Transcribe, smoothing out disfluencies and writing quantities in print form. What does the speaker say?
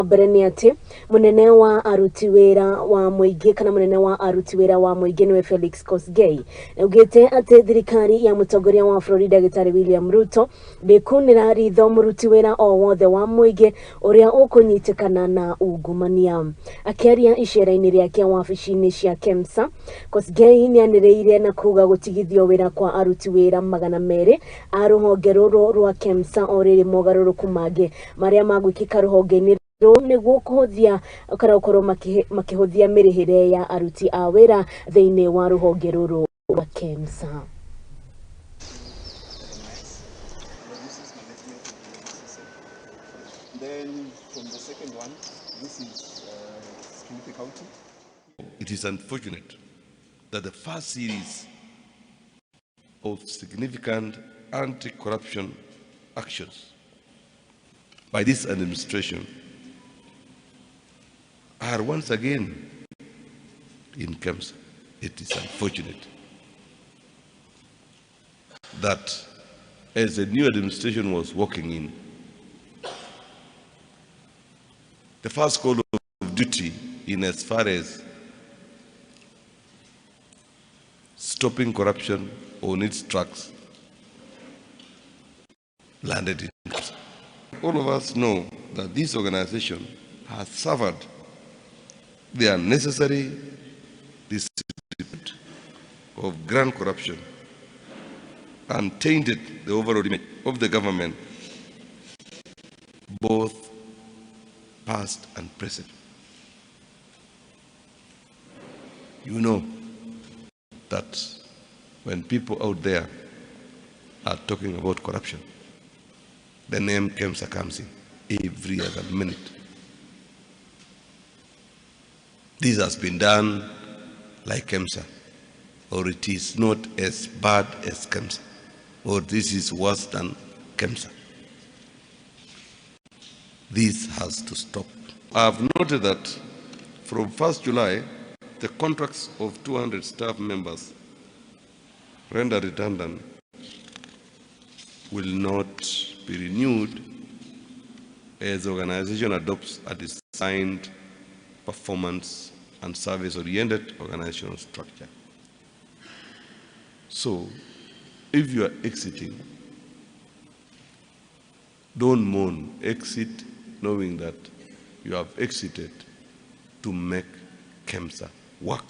Mbere nĩ atĩ mũnene wa aruti wĩra wa mũingĩ kana mũnene wa aruti wĩra wa mũingĩ nĩwe Felix Kosgei augĩte atĩ thirikari ya mũtongoria wa bũrũri ndagĩtarĩ William Ruto ndĩkunĩra ritho mũruti wĩra o wothe wa mũingĩ ũrĩa ũkũnyitĩkana na ungumania. Akĩaria icera-inĩ rĩake wabici-inĩ cia KEMSA, Kosgei nĩanĩrĩire na kuga gũtigithio wĩra kwa aruti wĩra 200 a rũhonge rũrũ rwa KEMSA o rĩrĩ mogarũrũku mangĩ marĩa magwĩkĩka rũhonge-inĩ rũu nĩguo kũhũthia kana gũkorwo makĩhũthia mĩrĩhĩre ya aruti a wĩra thĩinĩ wa rũhonge rũrũ rwa KEMSA. Then from the second one, this is Kilifi County. It is unfortunate that the first series of significant anti-corruption actions by this administration are once again in KEMSA. It is unfortunate that as the new administration was walking in, the first call of duty in as far as stopping corruption on its tracks landed in KEMSA. All of us know that this organization has suffered the unnecessary disrepute of grand corruption and tainted the overall image of the government, both past and present. You know that when people out there are talking about corruption, the name KEMSA comes in every other minute. This has been done like KEMSA, or it is not as bad as KEMSA, or this is worse than KEMSA. This has to stop. I have noted that from 1st July, the contracts of 200 staff members rendered redundant will not be renewed as the organization adopts a designed performance and service-oriented organizational structure. So, if you are exiting, don't mourn. Exit knowing that you have exited to make KEMSA work.